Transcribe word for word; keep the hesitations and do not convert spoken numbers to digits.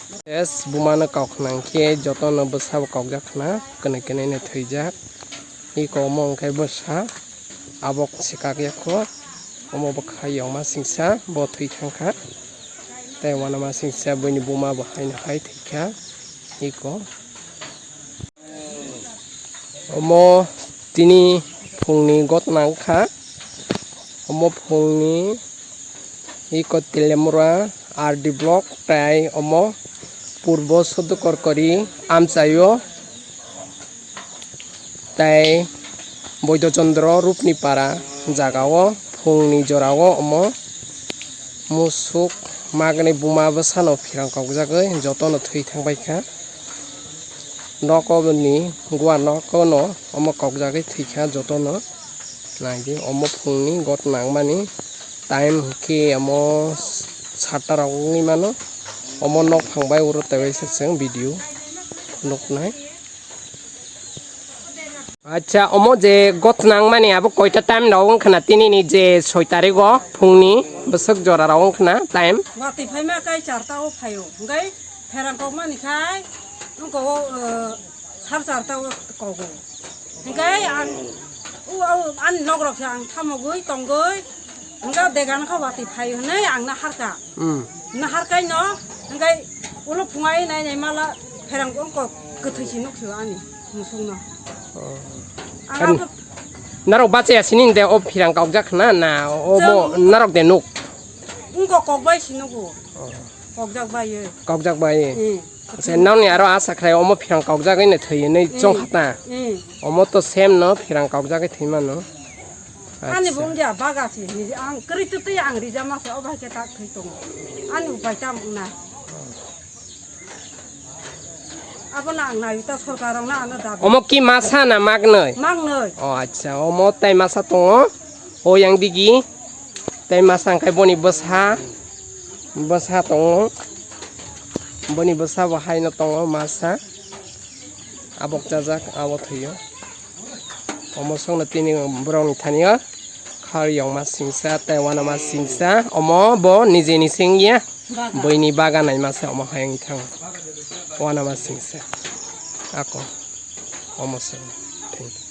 Yes, bumano kok nang khe jotono bwsabo kokjak khna, kwnwi kwnwi no thwijak. Iko omo wngkhe bwsa, abok swkak yakho, omo bwkha yongma singsa bo thwi thangkha. Tei uanama singsa buini buma bo haino hai thwikha. Iko omo tini phungni gotna wngkha. Omo phungni iko Telemura R D block tei omo Purbo Sodukorkori amchaio tei Boido Chandra Rupni para jagao phungni jorao omo musuk magni buma bwsano phirang kokjagwi jotono thwi thangbaikha. Nokni guar nokono omo kokjagwi thwikha jotono. Naidi omo phungni gotna wngmani time hwnkhe omo satta rok wngwi mano. Omo nok phang bai uro tebaisa chwng video nuknai. Acha, omo je gotna wngmani abo koita time rok wngkhana tinini je soi tarigo phungni bwswk jora rok wngkhana time. Watwi phaima kai charta o phaio, hwnkhe pherang kokmani khai wngko o, eh, sar charta o kogo. Hwnkhe ang, u, u, ani nok rok se ang thamogwi tongwi, hwnkhe degan kha watwi phaio hwnwi ang naharkha. Hmm. Naharkhaino, hwnkhe ulo phungai nai nai mala pherang wngko kwthwi si nuksio ani musukno. Oh. Ang Kan-, abo Narok bachaya sini de o phirang kokjak khna na omo Chwng narok de nuk? Wngko kokbai si nugo. Oh. Kokjak bai ye. Kokjak bai. Eh. Se nokni aro asa khlai omo phirang kokjak ino thwi hinwi Eh. Chong khata. Eh. Omo to same no phirang kokjak thwi mano. Ani Acha. Bo wngya baga si ni ang kwrwi twtwi ang rijama se obo hai khe tak thwi tongo. Ani upai tam wngna. Abono ang naio ta sorkar rokno ano dabi. Omo ki masa na magnoi? Magnoi. O acha, omo tai masa tongo. O yang digi tai masa hwnkhe boni bwsa. Bwsa tongo. Boni bwsa bo haino tongo masa. Abok chajak, abo thwio. Omo songno tini borokni thani o khar yongma singsa tei uanama singsa. Omo bo nijeni sengya. Bagan. Buini bagan naima se omo hai wng thang. Uanama singsa. Ako. Omo se. Thank you.